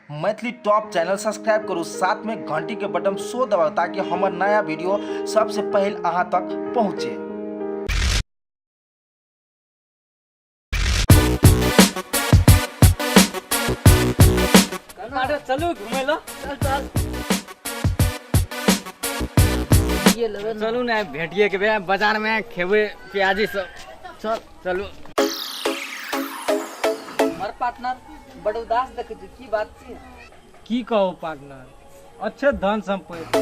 Maithili top channel subscribe करू, साथ में घंटी के बटन सो दबाउ ताकि हमर नया वीडियो सबसे पहले अहाँ तक पहुँचे। चलू घूमे ला। चल चल ये लेबै ने। चलू ने भेटिए के बे बाजार में खेबे प्याजी सब। चल चलू। हमर पार्टनर बड़ उदास देखै छी, की बात छी? की कहू पार्टनर, अच्छे धन संपत्ति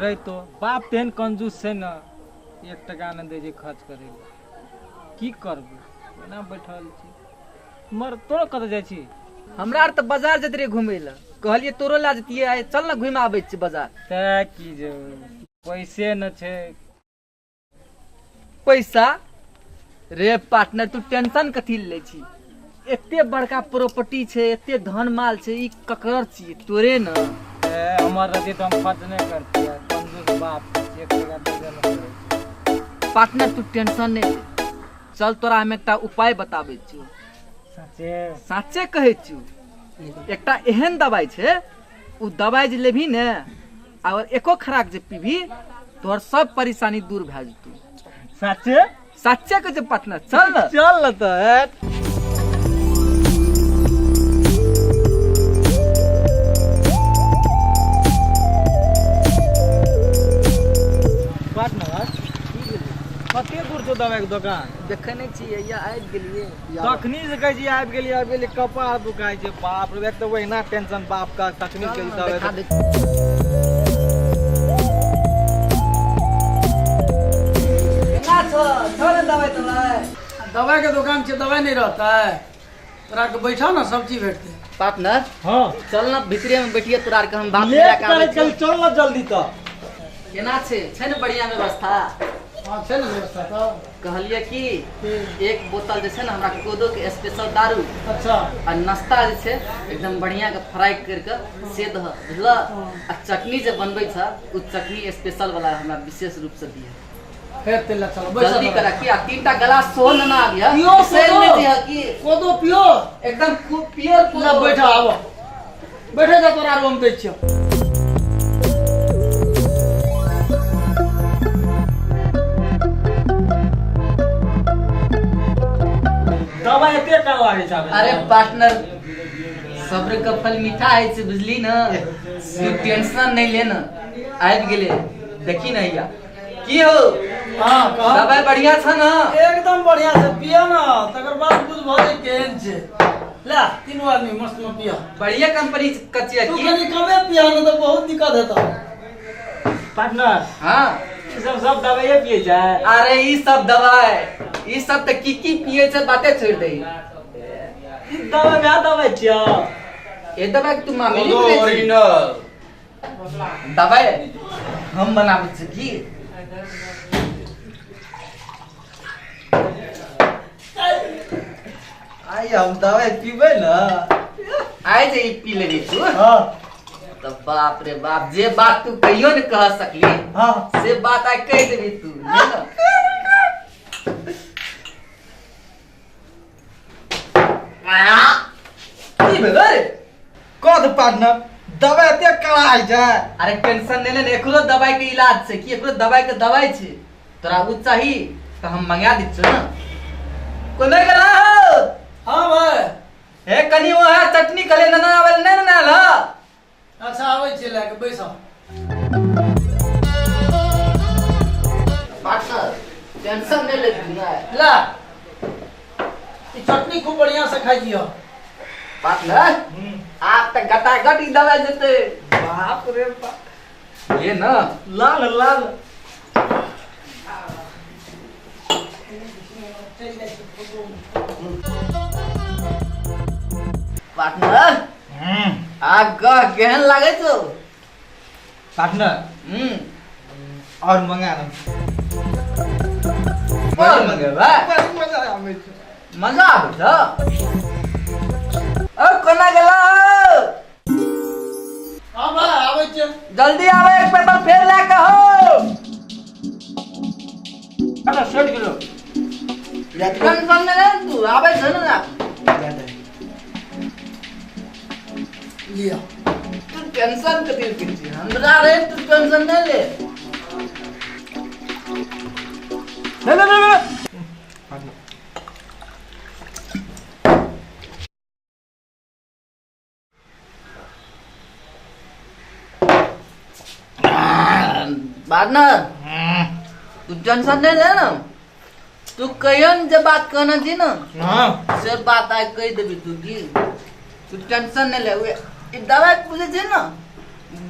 रहितो बाप तेहन कंजूस छै ने, 1 टका नहि दै छै खर्च करै लए। की करबै, एना बैठल छी। मर तोरो कतऽ जाइ छी? हमरा आर तऽ बाजार जैत रहियै घुमै लए, कहलियै तोरो लए जैतियै, आइ चल ने घुमि आबै छी बाजार। तैं की जेबै, पैसे न छै। पैसा रे पार्टनर, तू टेंशन कथी लै छी? एते बड़का प्रॉपर्टी छै, एते धन माल छै, ई ककर छियै? तोरे ने। ए, हमर रहती तऽ हम खर्च नहि करतियै, कंजूस बाप छै, 1 टका देबे नहि करै छै। पार्टनर तू टेंशन नहि ले, चल तोरा हम एकटा उपाय बताबै छियौ। सचे? साचे कहै छियौ, एकटा एहन दवाइ छै, ओ दवाइ जे लेबही ने और एको खराक जे पीबही, तोहर सब परेशानी दूर भए जेतौ। साचे? साचे कहै छै पार्टनर, चल ने। चल ने तऽ। पार्टनर, कते दूर छौ दवाई के दोकान? देखै नहि छियै, या आबि गेलियै। तखनी से कहै छी आबि गेलियै आबि गेलियै, कपार दुखाइ छै बाप रे। एक तऽ ओहिना टेंशन बाप का, तखनी से कहै छी दवाई। देखा दे। केना छौ? छौ ने दवाई तवाई? दवाई के दुकान छै, दवाई नहीं रहता है? तोरा के बैठा ना, सब चीज भेटते। पार्टनर हाँ चल ना भीतरे में बैठिए, तोरा के हम बात लेट मिला के आबै करै छियौ। चल चल ना जल्दी। तऽ केना छै? छै ने बढ़िया व्यवस्था? हाँ छै ने व्यवस्था। तऽ कहलियै कि एक बोतल जे छै ने हमरा कोदो के स्पेशल दारू। अच्छा। आ नाश्ता जे छै एकदम बढ़िया के फ्राई करके से दह, बुझल? आ चटनी जे बनबै छ, उ चटनी स्पेशल वाला हमरा विशेष रूप से दिह। फेर तेल चलो बैठ। जल्दी करा कि आ 3टा गिलास सेहो नेने आबिह। पियो बिसरि कोदो। नहि दिह कि कोदो पियो एकदम खूब पियर ला कोदो। बैठ, आबो बैठे जा, तोरा आरो हम दै छियौ। दवाई एते काल लागै छै आबै? अरे पार्टनर, सब्र के फल मीठा है छै, बुझली न? तू टेंशन नहीं ले न, आबि गेलै देखी न हैया। की हो? हाँ कह। दवाई बढ़िया छ न? एकदम बढ़िया से पिया ना, तकर बाद बुझबो जे केहन छै। ला तीनू आदमी मस्त में पिया। बढ़िया कंपनी कचिया तू की? कनी कमे पिया ना तऽ बहुत दिक्कत हेतौ। पार्टनर हाँ ई सब सब दवाइये पियै छै? अरे ई सब दवाई, ई सब तऽ की की पिए छै, बाते छोड़ दे। ई दवाई वएह दवाई छियौ? ए दवाई के तू मामूली बुझै छी? ओरिजिनल दवाई हम बनाबै छी की? आइ हम दवाई पीबै ने। आइ जे ई पी लेबही तू हाँ तऽ बाप रे बाप, जे बात तू कहियो ने कह सकली हाँ से बात आइ कहि देबही तू, बुझलिही ने? की भेलै रे? कह दे पार्टनर, दवाई एते कड़ा होइ छै? अरे टेंशन नहि ले ने, एकरो दवाई के इलाज छै कि एकरो दवाई के दवाई छै। तोरा उ चाही तऽ हम मंगा दै छियौ ने। कोने गेला हो? हाँ भाई। हे कनी वो है चटनी कले नना आवेल नहीं ना ला। अच्छा आबै छियै लए के, बैसो। पार्टनर टेंशन नहीं ले तू ना। ला ई चटनी खूब बढ़िया से खाइ दियो। पार्टनर आप त गटागट ई दवाई जेते। बाप रे बाप, ये ना लाल लाल। पार्टनर आ गह केहन लागै छौ? पार्टनर और मंगा ना। और मंगेबा? बड़ी मजा आबै छै। मजा आबै छौ? ओ कोना गेला हो? हाँ भाई आबै छियै। जल्दी आवे, एक पेपर फेर लए के हो। अरे सेट गेलो। टेंशन नहि ले तू, आबै छौ ने। लिया तू टेंशन कथी के छी हमरा रे तू टेंशन नहीं ले ले ले ले पार्टनर तू टेंशन नहीं ले ना तू कहियो न जे बात कहना थी ना हां से बात आज कह देबी तू की तू टेंशन नहीं ले ई दवाई बुझे छी ना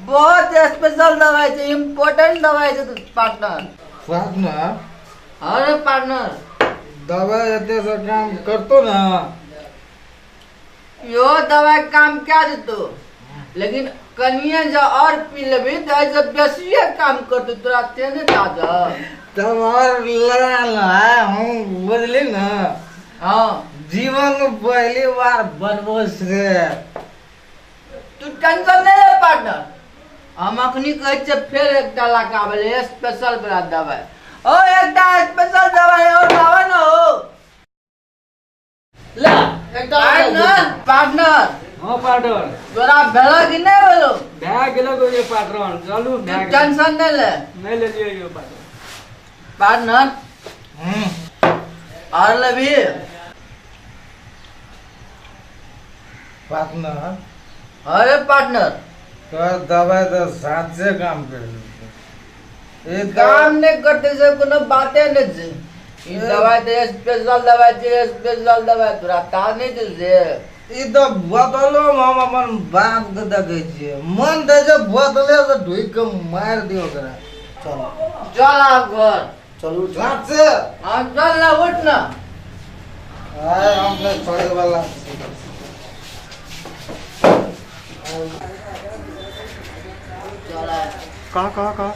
बहुत स्पेशल दवाई छै इम्पोर्टेंट दवाई छै पार्टनर पार्टनर अरे पार्टनर दवाई एते से काम करतो ना यो दवाई काम क्या देतो लेकिन कनिए जो और पी लेबी तो ऐसे बेसिए काम करतो तोरा तेने ताजा तब और लड़ा ना हम बुझली ना हाँ जीवन में पहली बार बनबो से तू टेंशन नहीं ले पार्टनर हम अखनी कहै छियै फेर एकटा लगाबै ले स्पेशल वाला दवाई ओ एकटा स्पेशल दवाई और लावा ना हो ले एकटा पार्टनर पार्टनर हां पार्टनर तोरा भेलो कि नहीं भेलो भए गेलो ये पार्टनर चलू तू टेंशन नहीं ले नहीं ले लियो यो पार्टनर पार्टनर और लेबी पार्टनर अरे पार्टनर तो दवाई तो साँचे काम कर ये काम नहीं करते से कोनो बाते नहीं छै ई दवाई तो स्पेशल दवाई छै स्पेशल दवाई तोरा ता नहीं दे से ई तो बोतलो में हम अपन बाप के देखे छियै मन दे जे बोतले से ढुकि के मारि दियो ओकरा चल चल आब घर चलू साँचे हाँ चल ना उठ ना आय हम नहीं छोड़े वाला चल आ। कहा कहा कहा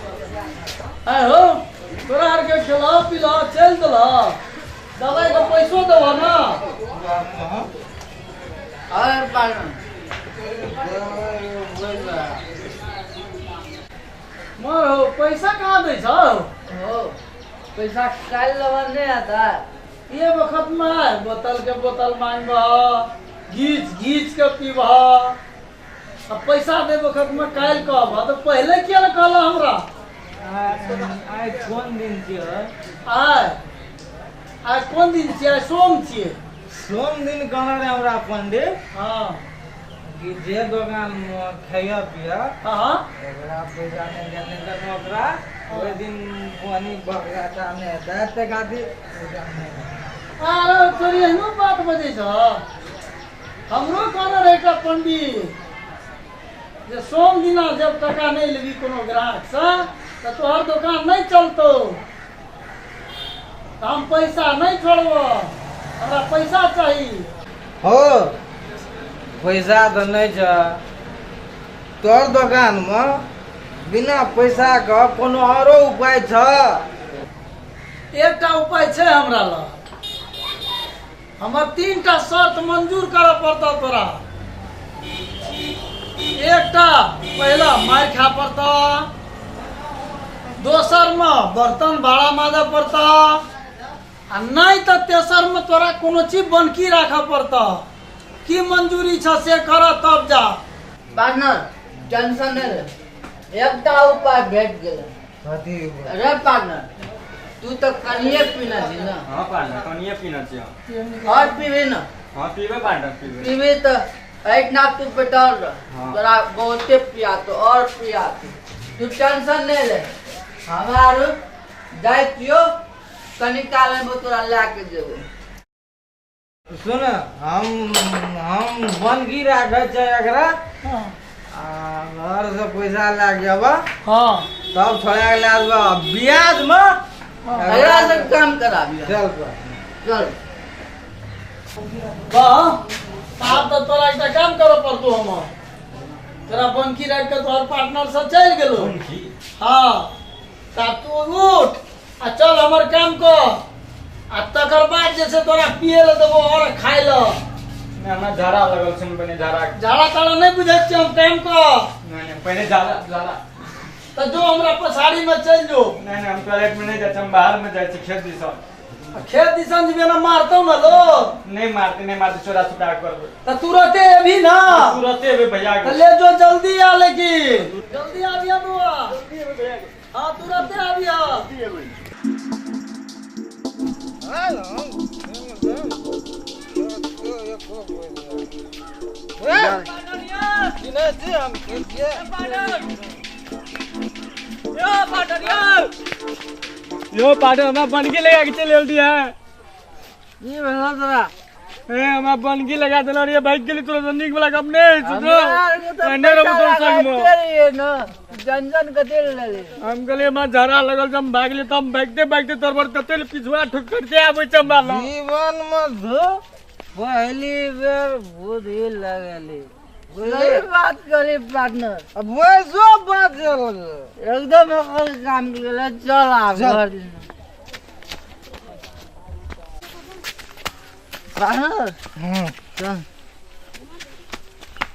आय हो तोरा आर के खिलाओ पिलाओ चल दला दवाई के पैसो देबो ना अरे पार्टनर मर हो पैसा कहाँ दै छौ हो पैसा काल लेवा नहीं आता ये वक्त में आय बोतल के बोतल मांगबह घीच घीच के पीबह अब पैसा दे वक्त में काल्हि कहबह तऽ पहिले किया ने कहलह हमरा आइ कोन दिन छियै आय आइ कोन दिन छियै आइ सोम छियै सोम दिन कहने रहे हमरा पंडित हाँ कि जे दोकान में खाइया पिया हाँ ओकरा पैसा नहीं देने तक ओकरा ओहि दिन पानी बकरा नहीं हेतै एते खातिर पैसा नहीं अरे तोरी एहनो बात बजै छ हमरो कहने रहै एकटा पंडित जे सोम दिना जब टका नहीं लेबी कोनो ग्राहक से तऽ तोहर दोकान नहीं चलतौ तऽ हम पैसा नहीं छोड़बो हमरा पैसा चाही हो पैसा तऽ नहीं छ तोहर दोकान में बिना पैसा के कोनो आरो उपाय छ एकटा उपाय छै हमरा लग हमर 3टा शर्त मंजूर करऽ पड़तौ तोरा एकटा पहिला मारि खाय पड़तौ दोसर में बर्तन भाड़ा माजऽ पड़तौ आ नहीं तऽ तेसर में तोरा कोनो चीज बनकी राखऽ पड़तौ की मंजूरी छ से कर तब जा पार्टनर टेंशन नहीं ले एकटा उपाय भेट गेल कथी अरे पार्टनर तू तो कनिए पीना छी ना हाँ पार्टनर कनिए पीना छियै और पीबी ना हाँ पीबे पार्टनर पीबे पीबी तो एहिठिना तू बैठल रह हाँ। तोरा बहुते पियातो और पियातो तू टेंशन नहीं ले हमरा आरू जाइ छियौ कनी काल में तोरा लए के जेबो सुन हम बनकी राखै छै एकरा आ घर से पैसा लए के अबा हाँ तब छोड़ा के लए जेबा ब्याज में एकरा से काम कराबियो चल पर चल वाह आब तऽ तोरा एकटा काम करऽ पड़तौ हमर तोरा बनकी राखि के तोहर पार्टनर सब चलि गेलो हाँ तब तू उठ आ चल हमर काम कर आ तकर बाद जे छै तोरा पिए लए देबो और खाय लए नहि हमरा झाड़ा लगल छै पहिने झाड़ा झाड़ा ताड़ा नहि बुझै छियै हम काम कर नहि नहि पहिने झाड़ा झाड़ा तऽ जो हमरा पछाड़ी में चलि जो नहि नहि हम टॉयलेट में नहि जाइ छी हम बाहर में जाइ छी खेत दिस खेत दिसन जेबे ना मारतौ ना लोग। नहीं मारते नहीं मारते, चोरा छुपा करबे। त तुरते एभी ना? तुरते एबे भैया के। त ले जो जल्दी आ, लेकिन जल्दी आबिया बुआ। जल्दी एबे भैया के। हां तुरते आबिया। जल्दी एबे। यो पार्टनर हमरा बनकी लगा के चल गेल है। ई भेला तोरा? ए हमरा बनकी लगा देलो रे, भाग गेली तोरा नीक वाला गप नै छौ। एने रहबो तोर संग में। जन जन कते लेले। हम कहलिए हमरा झड़ा लगल हम भाग गेली, त हम भागते भागते तोर बर कते पिछुआ ठुक करते आबै छै हमरा लग। जीवन में धो पहली बेर बुद्धि लगली। सही बात करी पार्टनर। अब वैसो बात एकदम ओकर काम गेले। चल आ घर पार्टनर। चल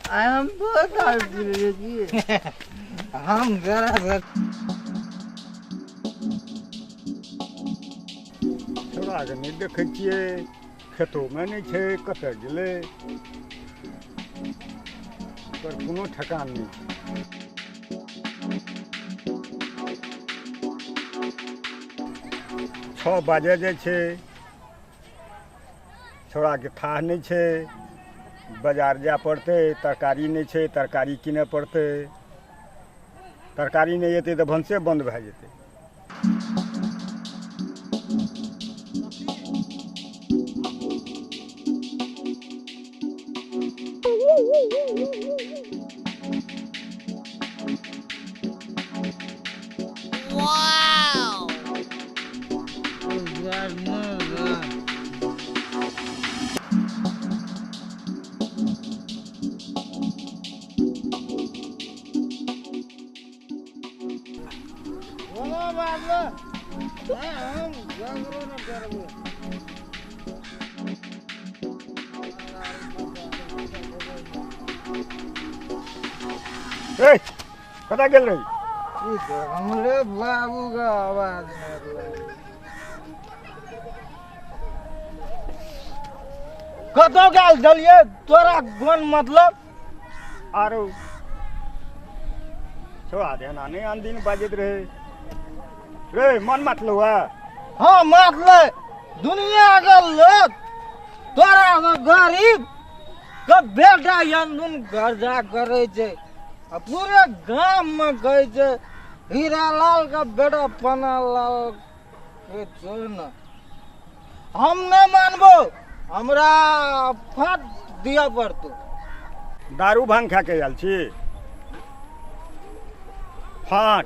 I am बहुत आदमी की हम जरा छोड़ा के नहीं देखै छियै, खेतोमे नहि छै, कतऽ गेलै पर कोनो ठेकान नहि। 6 बाजे जाइ छै, छोड़ाके थाह नहि छै, बाजार जाय पड़तै, तरकारी नहि छै, तरकारी कीनय पड़तै, तरकारी नहि एतै तऽ भनसे बन्द भए जेतै। कतऽ गेल रही? हमरे बाबू का आवाज कतौ गेल छलियै तोरा कोन मतलब? आरो छोड़ा दे ना, नहीं आन दिन बाजैत रहे रे, मन मतलौ है? हाँ मतलै, दुनिया के लोग तोरा गरीब के बेटा यंदुन कर्जा करै छै, पूरे गाम में कहै छै हीरालाल का बेटा पन्नालाल के छोड़ न। हम नहीं मानबो, हमरा फाट दिया पड़तो। दारू भांग खा के आयल छी? फाट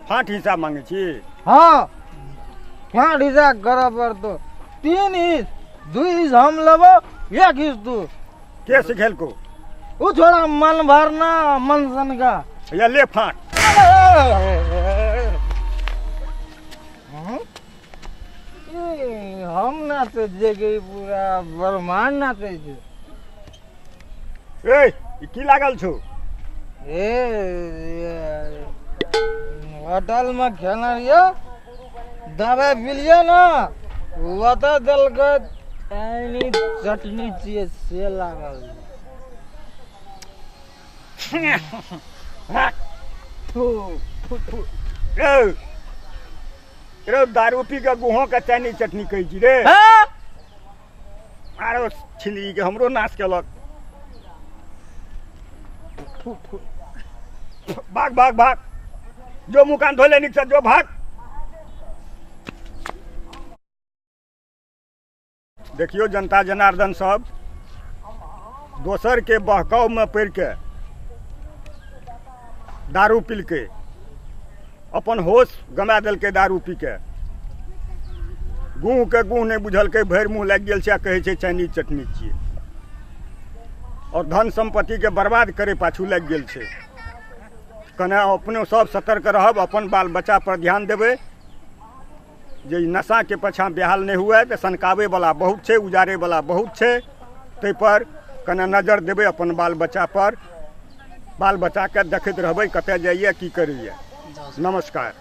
फाट हिसाब मांगे छी? हाँ फाट हिसाब करे पड़तो। 3 हिस्स 2 हिस्स हम लेबो, 1 हिस्स तू। के सिखेलको? वो थोड़ा मन भरना मन सन का। या ले फाट। हम नाचे जे के पूरा ब्रह्मांड नाचे छे। ए की लागल छौ? ए होटल में खेना रहियो, दवाई पिलियो ना, ओतऽ देलकै चटनी छियै से लागल। रे दारू पी के गुहो के चैनी चटनी कहै छी रे। आरो छिली के हमरो नाश केलक। भाग भाग भाग, जो मुँह कान धोले निक से जो भाग। देखियो जनता जनार्दन सब दोसर के बहकाव में पड़ के दारू पी के अपन होश गमा देलकै। दारू पी के गुह के गुह नहीं बुझलकै, भरि मुँह लागि गेल छै आ कहै छै चाइनीज चटनी छियै, और धन संपत्ति के बर्बाद करे पाछू लागि गेल छै। कने अपनो सब सतर्क रहब, अपन बाल बच्चा पर ध्यान देबै जे नशा के पाछाँ बेहाल नहीं हुए। तऽ सनकाबै वाला बहुत छै, उजाड़े वाला बहुत छै, ताहि पर कने नजर देबै अपन बाल बच्चा पर। बाल बच्चाके देखैत रहबै कतऽ जाइए की करैए। नमस्कार।